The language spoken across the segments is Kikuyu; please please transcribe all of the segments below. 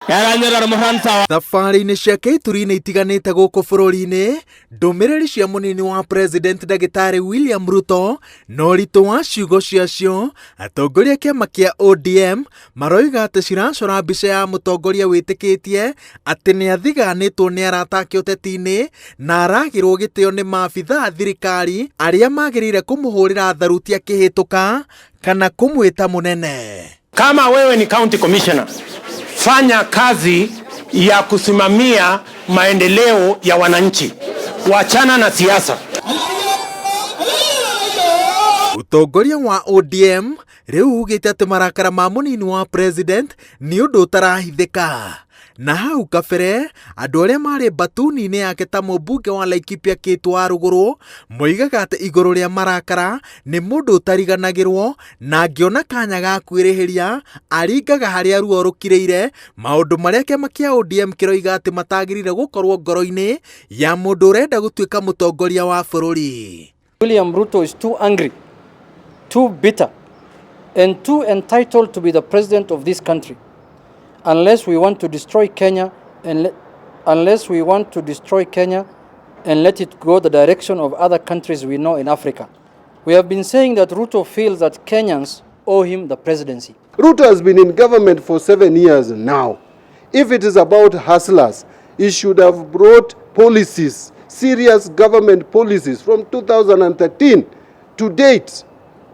Thabarĩ-inĩ ciake ituri-inĩ itiganĩte gũkũ bũrũri-inĩ, ndũmĩrĩri cia mũnini wa President Ndagĩtarĩ William Ruto na ũritũ wa ciugo ciacio, atongoria a kĩama kĩa ODM maroiga atĩ ciracora mbica ya mũtongoria wĩtĩkĩtie atĩ nĩ athiganĩtwo nĩ arata ake ũteti-inĩ na aragĩrwo gĩtĩo nĩ maabithaa a thirikari arĩa magĩrĩire kũmũhũrĩra tharuti akĩhĩtũka kana kũmwĩta mũnene. Kama wewe ni county commissioner, fanya kazi ya kusimamia maendeleo ya wananchi, wachana na siasa. Ũtongoria wa ODM rĩu ugĩte atĩ marakara ma mũnini wa president nĩ ũndũ ũtarahithĩka. Na hau kabere andũ arĩa marĩ mbatuni-inĩ yake ta mũmbunge wa Laikipia Kate Warũgũrũ moigaga atĩ igũrũ rĩa marakara nĩ mũndũ ũtariganagĩrwo na angĩona kanya ga kwĩrĩhĩria aringaga harĩa ruo rũkirĩire, maũndũ marĩa kĩama kĩa ODM kĩroiga atĩ matagĩrĩire gũkorwo ngoro-inĩ ya mũndũ ũrenda gũtuĩka mũtongoria wa bũrũri. William Ruto is too angry, too bitter, and too entitled to be the president of this country. Unless we want to destroy Kenya and unless we want to destroy Kenya and let it go the direction of other countries we know in Africa. We have been saying that Ruto feels that Kenyans owe him the presidency. Ruto has been in government for 7 years now. If it is about hustlers, he should have brought policies, serious government policies from 2013 to date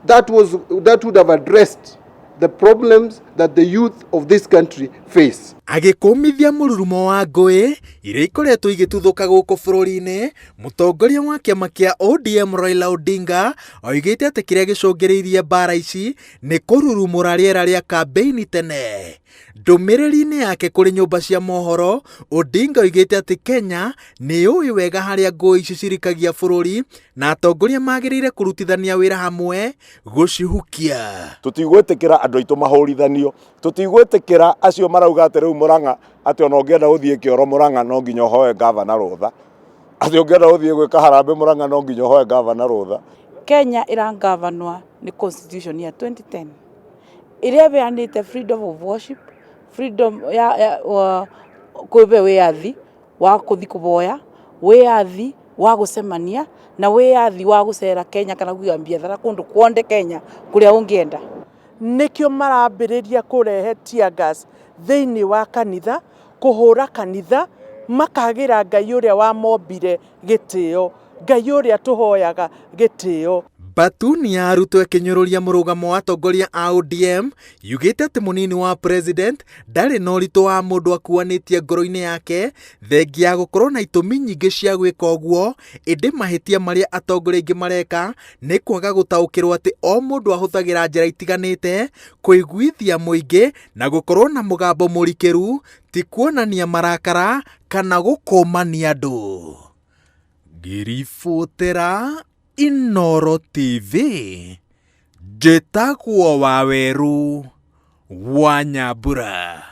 that would have addressed the problems that the youth of this country face. Agĩkũmithia mũrurumo wa ngũĩ iria ikoretwo igĩtuthũka gũkũ bũrũri-inĩ, mũtongoria wa kĩama kĩa ODM Raila Odinga oigĩte atĩ kĩrĩa gĩcũngĩrĩirie mbara ici nĩ kũrurumũra rĩera rĩa kambĩini tene. Ndũmĩrĩri-inĩ yake kũrĩ nyũmba cia mohoro, Odinga oigĩte atĩ Kenya nĩ yũĩ wega harĩa ngũĩ ici cirikagia bũrũri na atongoria magĩrĩire kũrutithania wĩra hamwe gũcihukia. Tũtigwĩtĩkĩra andũ aitũ mahũrithanio, tũtigwĩtĩkĩra acio marauga atĩ rĩu Mũrang'a, atĩ ona ũngĩenda gũthiĩ kĩoro Mũrang'a no nginya ũhoe ngavana rũtha, atĩ ũngĩenda gũthiĩ gwĩka harambĩ Mũrang'a no nginya ũhoe ngavana rũtha. Kenya ĩrangavanwa nĩ constitution ya 2010 ĩrĩa ĩheanĩte freedom of worship, freedom ya kwĩbe wĩyathi wa kũthi kũvoya, wĩyathi wa gũcemania na wĩyathi wa gũcera Kenya kana kũiga biathara kũndũ kuonde Kenya kũrĩa ũngĩenda. Nĩkĩo marambĩrĩria kũrehe tear gas thĩinĩ wa kanitha, kũhũra kanitha, makagĩra Ngai ũrĩa wamombire gĩtĩo, Ngai ũrĩa tũhoyaga gĩtĩo. Batuni ya arutwo ĩkĩnyũrũria mũrũgamo wa atongoria a ODM yugĩte atĩ mũnini wa president ndarĩ na ũritũ wa mũndũ akuanĩtie ngoro-inĩ yake, thengia ya gũkorwo na itũmi nyingĩ cia gwĩka ũguo, ĩndĩ mahĩtia marĩa atongoria aingĩ mareka nĩ kwaga gũtaũkĩrwo atĩ o mũndũ ahũthagĩra njĩra itiganĩte kũiguithia mũingĩ na gũkorwo na mũgambo mũrikĩru ti kuonania marakara kana gũkũmania andũ. Ngĩribotera Inooro TV, njĩtagwo Waweru wa Nyambura.